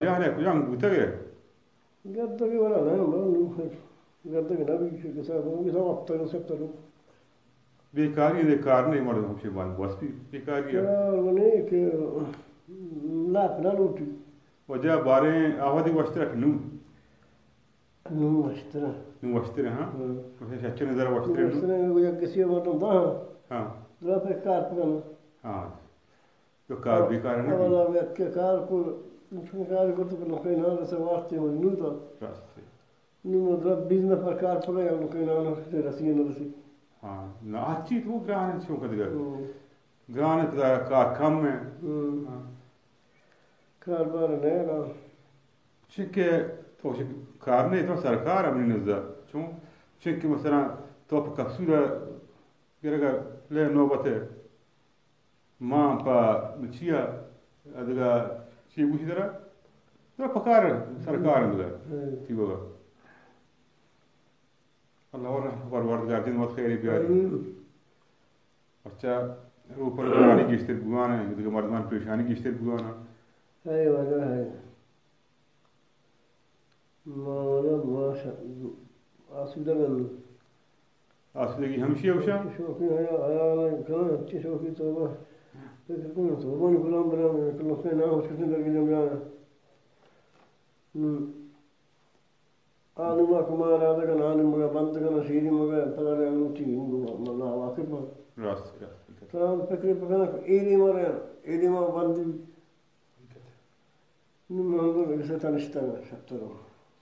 جان ءَ کجام بوتگ ئے؟ گردگ ءَ وڑا نہ، من گردگ نہ بی، کسا، کسا وقت ءَ سب تلو۔ بیکاری دے کار نہیں، مردم ہمشے بان بس بی بیکاری ہے۔ کار نہیں کہ لاپ نہ لوٹی۔ وجہ باریں آوادی وشتر کہ نو؟ نو وشتر۔ نو وشتر، ہاں۔ ہاں۔ وشتر، شچن نظر وشتر نو۔ وشتر، وہ یک کسی مردم دا۔ ہاں۔ درا پہ کار پکنا۔ ہاں۔ تو کار بیکار نہ بی۔ اولا یک کار کو، کار کو تو نوکری نہ رسے واسطے ہو نو تو۔ راست ہے۔ نو مطلب بیس نفر کار پکا یا نوکری نہ رسے، رسی نہ رسی۔ ہاں، نہ اچھی تو گران چون کدگا۔ ہوں۔ گران کدگا کار کم ہے۔ ہوں۔ ہاں۔ کار بار نہیں نا۔ چونکہ تو کار نہیں تو سرکار ہمیں نزا۔ چون؟ چونکہ مثلاً تو پہ کپسول گرگا لے نوبت ہے۔ ما پہ چیا ادگا چی گوشی ترا؟ تو پکار سرکار اندگا۔ ہم۔ تی بابا۔ اللہ ور پروردگار جن وقت خیر بیاری۔ آمین۔ اچھا، روپر گرانی گیشتر بوانا، دیگه مردمان پریشانی گیشتر بوانا۔ ہے وجہ ہے۔ ما ولا ما ش-، آسودہ بندو۔ آسودگی ہمشی اوشا؟ شوقی حیا-، حیال کناں، چی شوقی توبہ۔ فکر کناں، توبہ نہ کناں، بلا میں کلو کے نام اس کے اندر بھی نہ جانا۔ ہم۔ آنما کما ارادہ کن، آنما بند کن، شیری مگا، پدا لوٹی، ہندو، ملا واقف۔ راست، راست۔ ترا فکر پکنا، ایلی مرے، ایلی ما بند۔ نو من گوں رئیس ءَ تنشتگ ءَ شتر ءَ۔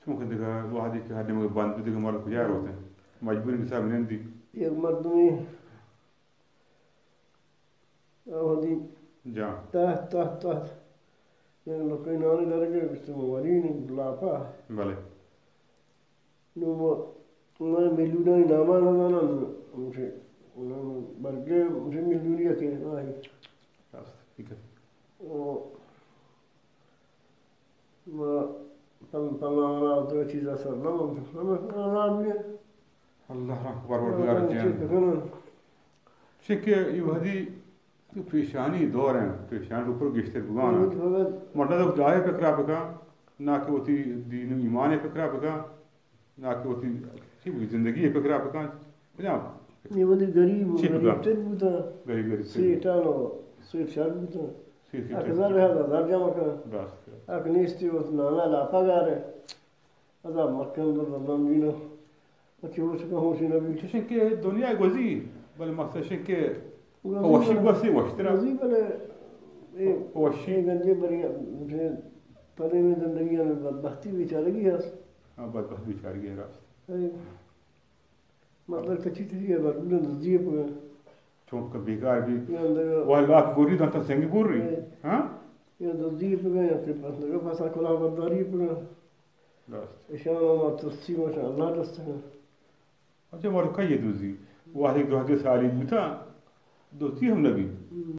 چونکہ دگہ وہدے کہ ہر نیمگ ءَ بند بی، دگہ مردم کجا روت انت؟ مجبور انت کہ سر نندی۔ یک مردمے آ وہدی جان۔ تحت، تحت، تحت۔ یک لوکے نانی درگے، گوشت، من ولی لاپا۔ بلے۔ نوں ما، ما ملیونانی ناما نہ زاناں، نوں ہمشے، نوں برگے ہمشے ملیونی یکے، آئی۔ راست، حقیقت۔ او، ما پل-، پلا والا تو چیزا سر نہ، ہم، ہم آزاد بھی ہے۔ اللہ رحم پروردگار اللہ جان۔ چیز کنن۔ چونکہ یہ وہدی تو پریشانی دور ہیں، پریشان روپر گیشتر بگان ہیں۔ ہوں، تو بس۔ مردم تو جاہے پکرا بکن، نہ کہ وتی دین و ایمان پکرا بکن، نہ کہ وتی چی بگی زندگی پکرا بکن۔ کجام؟ یہ وتی غریب، چی بکن؟ غریب تر بوتا۔ غریب، غریب تر۔ سیٹان و سیٹ شر بوتا۔ Set, set. اک زر ہے، زر جمع کن۔ راست۔ اک نیستی وت نانا لاپا گارے۔ عذاب مکن در زمین۔ اچھے ہو سکا ہوشی نبی۔ چشیں کہ دنیا گوزی، بلے مقصد شیں کہ گوزی وشی بلے، گوزی وشترا۔ گوزی بلے، اے، وشی۔ اے گنجے بری، مجھے پدے میں زندگی میں بدبختی بیچارگی ہے۔ ہاں، بدبخت بیچارگی ہے، راست۔ اے، مطلب کچی تھی ہے، بدبخت دزی ہے پورا۔ چونکہ بیکار بی۔ یا اندر۔ وہ لاکھ گوری دانتا سنگ گوری۔ اے۔ ہاں؟ یا دزی ہے پورا، یا کہ پس نگا پسا کلا برداری ہے پورا۔ راست۔ اشان ما ترسی ما شان اللہ دست کن۔ اچھا، مارا کئی دوزی؟ واحد دو ہزار سالی بوتا، دوزی ہم نبی۔